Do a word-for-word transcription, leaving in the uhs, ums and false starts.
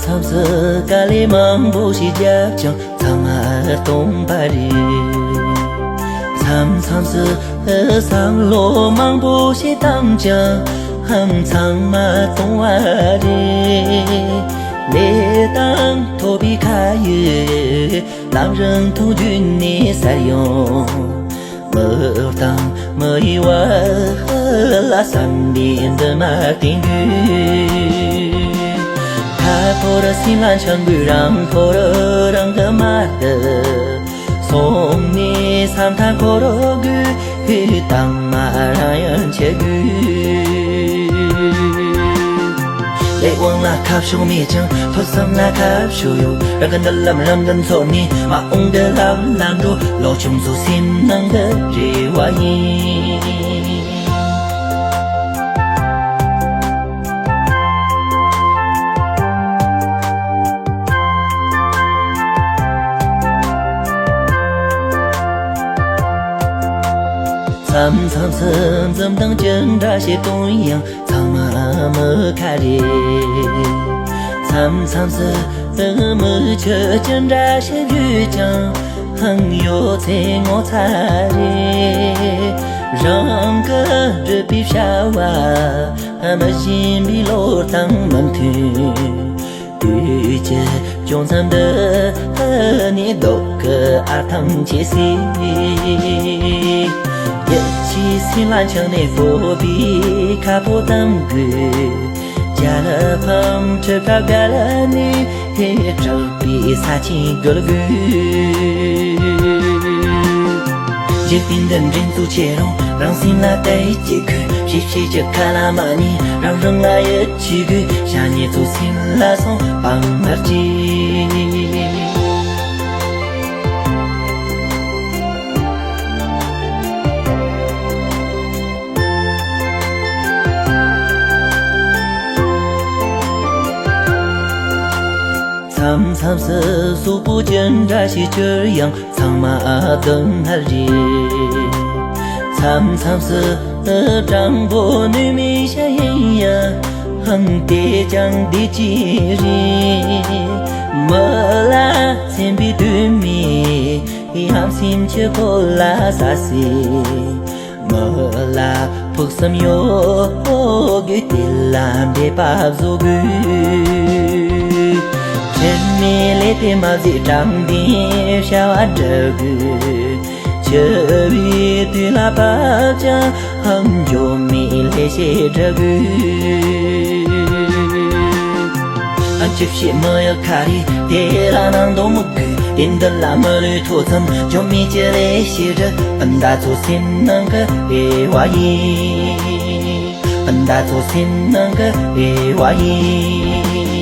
མཚམས་སུ་དཀའ་ལས་མང་པོ་ཞིག་བརྒྱབ་ཀྱང་ཚང་མ་སྟོང་པ་རེད། མཚམས་མཚམས་སུ་བསམ་བློ་མང་པོ་ཞིག་བཏང་ཀྱང་ཚང་མ་སྟོང་པ་རེད། ལས་དང་ཐོབ་པའི་ཁ་ཡོད་ལམ་རིང་ཐུག་རྒྱུ་ནས་གསལ་ཡོང་། མི་དང་མི་ཡི་བར་ལ་བསམ་པའི་འདུན་མ་བསྟེན་དུས། ཁ་ཕོར་སེམས་ལ་འཆང་དགོས། རང་ཕོར་རང་གི་མལ་དུ་སོང་ནས་བསམ་ཐག་འཁོར་དགོས། དང་མ་རང་ཡང་འཆད་དགོས། ལས་དབང་ལ་ཁ་ཕྱོགས་མེད་ཀྱང་ཐོས་བསམ་ལ་ཁ་ཕྱོགས་ཡོད། རང་གི་མདུན་ལམ་རང་གིས་འཚོལ་ནས་མ་འོངས་ཀྱི་ལམ་ལ་འགྲོ། ལོ་ཆུང་ཚོ་སེམས་ནང་གི་རེ་བ་ཡིན། མཚམས་མཚམས་སུ་འཛུམ་མདངས་ཅི་འདྲ་ཞིག་སྟོན་ཡང་ཚང་མ་མི་ཁ་རེད། མཚམས་མཚམས་སུ་མིག་ཆུ་ཅི་འདྲ་ཞིག་བཞུས་ཀྱང་ཡོད་ཚད་ངོ་ཚ་རེད། རང་གི་སྒྲུབ་པའི་བྱ་བ་མི་ཤེས་པའི་བློ་དང་མི་མཐུན། དུས་ཀྱི་སྐྱོང་མཚམས་འདི་ནས་ལྡོག་གི་ཨ་ཐང་ཆད་སྲིད། ཡིད་ཆེས་སེམས་ལ་འཆང་ནས་སྤོབས་པའི་ཁ་ཕོ་གཏམ་དགོས། རྒྱལ་ཕམ་གྲུབ་མཐའ་བརྒལ་ནས་དྲག་པའི་ས་ཆེན་བརྒལ་དགོས། འཇིག་རྟེན་འདི་འགྲན་རྩོད་ཆེ་རུང་རང་སེམས་ལ་དད་ཅིག་དགོས། ཞེ་ཆེ་ཁ་ལ་མ་ཉན་རང་རང་ལ་ཡིད་ཆེས་དགོས། ཞག་ཉིན་ཚོ་སེམས་ལ་སོང་བ་མར་ཅིག་མཚམས་མཚམས་སུ་སོག་པོ་ཅི་འདྲ་ཞིག་གྱུར་ཡང་ཚང་མ་སྡུག་བསྔལ་རེད། མཚམས་མཚམས་སུ་སྤྲང་པོ་ནུས་མེད་ཤ་ཡིན་ཡང་དེ་ཀྱང་བདེ་སྐྱིད་རེད། མི་ལ་སེམས་པའི་དུས་མེད་ཡང་སེམས་ཀྱི་གོ་ལ་ས་སྲིད། མི་ལ་ཕུགས་བསམ་ཡོད་དགོས། དེ་ལ་འབྲེལ་པ་བཟོ་དགོས། དྲི་མེད་ལས་དེ་མ་བཟོས། དྲང་བདེན་བྱ་བ་སྒྲུབ་དགོས། འཆི་བའི་དུས་ལ་བབ་ཀྱང་འགྱོད་མེད་ལས་བྱེད་སྒྲུབ་དགོས། ཨ་ཅི་བྱེད་མི་ཡག་ཁ་རེད། དེ་ལ་སྣང་དོགས་མི་དགོས། དེ་འདི་ལ་མི་ལུས་ཐོག་ཙམ་འགྱོད་མེད་ཀྱི་ལས་བྱེད་རེད། སྤུན་ཟླ་ཚོ་སེམས་ནང་གི་རེ་བ་ཡིན། སྤུན་ཟླ་ཚོ་སེམས་ནང་གི་རེ་བ་ཡིན།